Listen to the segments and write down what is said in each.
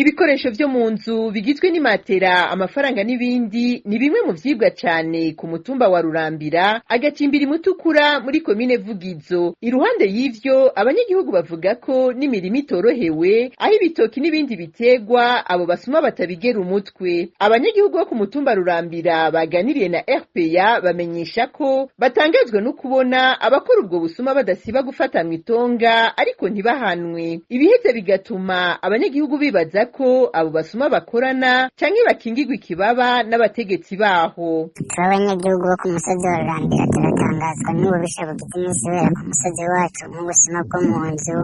Ibikoresho vyo mu nzu bigizwe n'imatera, amafaranga n'ibindi ni bimwe mu vyibwa cane ku mutumba wa Rurambira, agacimbiri Mutukura muri komine Vugizo. Iruhande y'ivyo, abanyagihugu bavuga ko n'imirima itorohewe, aho ibitoki n'ibindi biterwa abo basuma batabigera umutwe. Abanyagihugu bo ku mutumba Rurambira baganiriye na RPA bamenyesha ko batangazwa no kubona abakora ubwo busuma badasiba gufata mw'itonga ariko ntibahanwe. Ibiheze bigatuma abanyagihugu bibaza ko abo basuma bakorana canke bakingirwa ikibaba n'abategetsi baho. Twe abanyagihugu bo ku musozi wa Rurambira turatangazwa n'ububisha bugize iminsi bubera ku musozi wacu, nk'ubusuma bwo mu nzu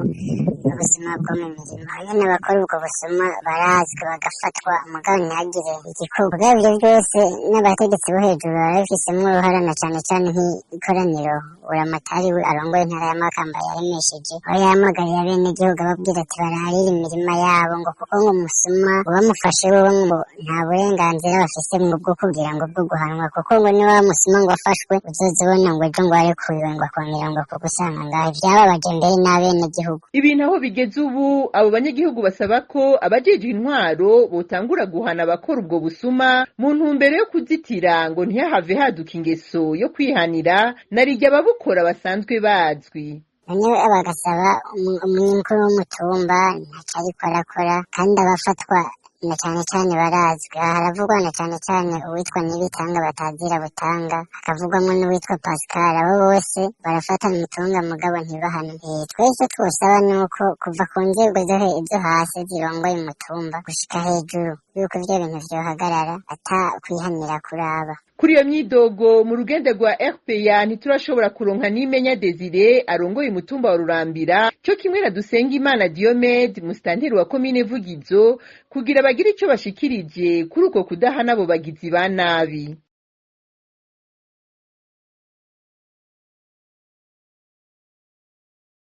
n'ubusuma bwo mu mirima. Nyene abakora ubwo busuma barazwi bagafatwa, mugabo ntihagire igikorwa. Mugabo ivyo vyose n'abategetsi bo hejuru barabifisemwo uruhara, na cane cane nk'ikoraniro Buramatari we arongoye intara ya Makamba yaremesheje, aho yahamagariye abenegihugu ababwira ati bararire imirima yabo, ngo kuko ngo umusuma bamufashe wewe ngo nta burenganzira bafise ngo bwo kugira ngo bwo guhanwa, kuko ngo niba wa musuma ngo afashwe uzoza ubona ngo ejo ngo arekuwe ngo akongera ngo kugusanga ngaho. Ivyababaje mbere n'abenegihugu. Ibintu aho bigeze ubu, abo banyagihugu basaba ko abajejwe intwaro botangura guhana abakora ubwo busuma mu ntumbero yo kuzitira ngo ntihahave haduka ingeso yo kwihanira, narirya ababukora basanzwe bazwi. None bagasaba umukuru w'umutumba ntaco ariko arakora, kandi abafatwa na cane cane barazwi. Aha haravugwa na cane cane uwitwa Nibitanga batazira Butanga, hakavugwamwo n'uwitwa Pascal. Abo bose barafata umutunga mugabo ntibahanwe. Twese twosaba nuko kuva ku nzego zo hasi zirongoye umutumba gushika hejuru yuko ivyo bintu vyohagarara ata kwihanira kuraba. Kuri iyo myidogo mu rugendo rwa RPA ntiturashobora kuronka Nimenya Desire arongoye umutumba wa Rurambira co kimwe na Dusengimana Diomede, musitanteri wa komine Vugizo, kugira bagire ico bashikirije kuri uko kudahana abo bagizi ba nabi.